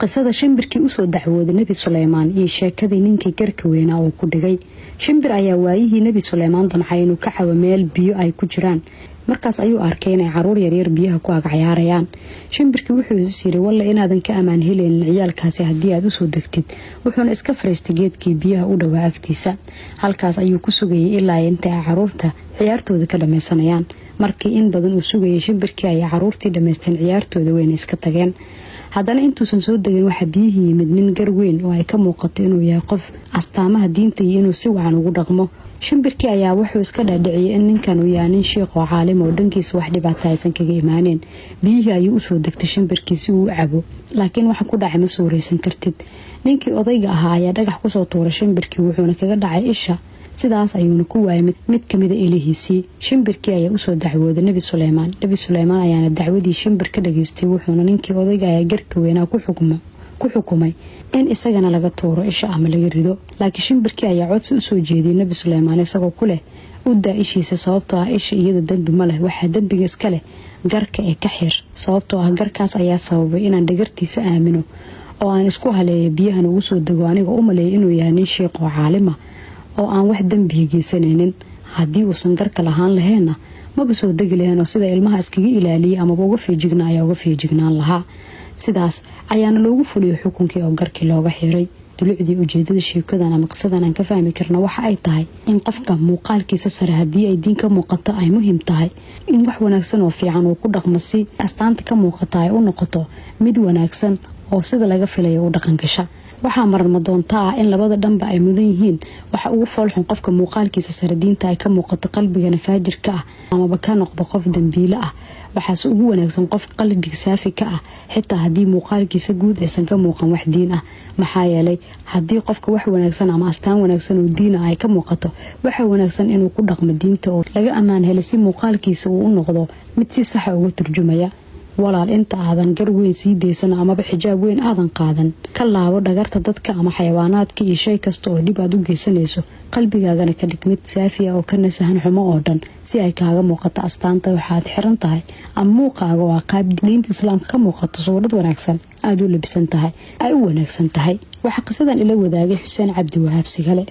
Qisada shimbirkii usoo dacwooday Nebi Suleymaan iyo sheekadii ninkii garka weynaa uu ku dhigay. Shimbir ayaa waayihii Nebi Suleymaan damcay inuu ka cabo meel biyo ay ku jiraan. Markaas ayuu arkay inay caruur yaryar biyaha ku ag cayaarayaan. Shimbirkii wuxuu is yiri, "Walla inaadan ka ammaan helaynin ciyaalkaasi haddii aad usoo degtid." Wuxuuna iska fariistay geedkii biyaha u dhowaa agtiisa. Halkaas ayuu ku sugayay ilaa inta ay caruurta ciyaartooda ka dhammaysanayaan. Markii in badan uu sugayay shimbirkii, ayay caruurtii dhammaysteen ciyaartooda, weyna iska tageen. Haddana intuusan soo degin, waxaa biyihii yimid nin gar weyn oo ay ka muuqato inuu yahay qof astaamaha diinta iyo inuu si wacan ugu dhaqmo. Shimbirkii ayaa wuxuu iska dhaadhiciyay in ninkan uu yahay nin shiiq oo caalim oo dhankiisa wax dhibaata aysan kaga imaaneen. Biyihii ayuu usoo degtay shimbirkii si uu u cabo, laakiin waxa ku dhacay ma suuraysan kartid. Ninkii odayga ahaa ayaa dhagax kusoo tuuray shimbirkii, wuxuuna kaga dhacay isha. Sidaas ayuuna ku waayay mid kamida ilihiisii. Shimbirkii ayaa usoo dacwooday Nebi Suleymaan. Nebi Suleymaan ayaana dacwadii shimbir ka dhageystay, wuxuuna ninkii odayga ayaa garka weynaa ku xukumay in isagana laga tuuro isha ama laga rido. Laakiin shimbirkii ayaa codsi usoo jeediyay Nebi Suleymaan, isagoo ku leh, "U daa ishiisa, sababtoo ah isha iyada dembi ma leh, waxaa dembiga iska leh garka ee ka xir, sababtoo ah garkaas ayaa sababay inaan dhagartiisa aamino oo aan isku haleeyo biyahan ugu soo dego, anigoo u maleeya inuu yahay nin shiiq oo caalima oo aan wax dembiga geysanaynin. Haddii uusan garka lahaan laheenna, maba soo degi lahayn, oo sida ilmaha iskaga ilaaliyay amaba uga feejignaa ayaa uga feejignaan lahaa." Sidaas ayaana loogu fuliyay xukunkii oo garkii looga xiray. Dulucdii ujeedada sheekadan ama qisadan aan ka fahmi karna waxa ay tahay in qofka muuqaalkiisa sare, haddii ay diin ka muuqato, ay muhiim tahay in wax wanaagsan oo fiican uu ku dhaqmo, si astaanta ka muuqata ay u noqoto mid wanaagsan oo sida laga filayo u dhaqan gasha. Waxaa marma doonta ah in labada dhanba ay mudan yihiin. Waxa ugu foolxun qofka muuqaalkiisa sare diinta ay ka muuqato, qalbigana faajirka ah, amaba ka noqdo qof dambiile ah. Waxaase ugu wanaagsan qof qalbiga saafi ka ah, xitaa haddii muuqaalkiisa guud aysan ka muuqan wax diin ah. Maxaa yeelay, haddii qofka wax wanaagsan ama astaan wanaagsan oo diin ah ay ka muuqato, waxa wanaagsan inuu ku dhaqmo diinta oo laga ammaan helo, si muuqaalkiisa uu u noqdo mid si saxa uga turjumaya. Walaal, inta aadan gar weyn sii deysan amaba xijaab weyn aadan qaadan, ka laabo dhagarta dadka ama xayawaanaadka iyo shay kasta oo dhib aad u geysanayso. Qalbigaagana ka dhig mid saafi ah oo ka nasahan xumo oo dhan, si ay kaaga muuqato astaanta waxaad xiran tahay ama muuqaaga oo ah qaab diinta Islaamka ka muuqato, suurad wanaagsan aada u labisan tahay ay u wanaagsan tahay. Waxaa qisadan ila wadaagay Xuseen Cabdi Wahaab Sigale.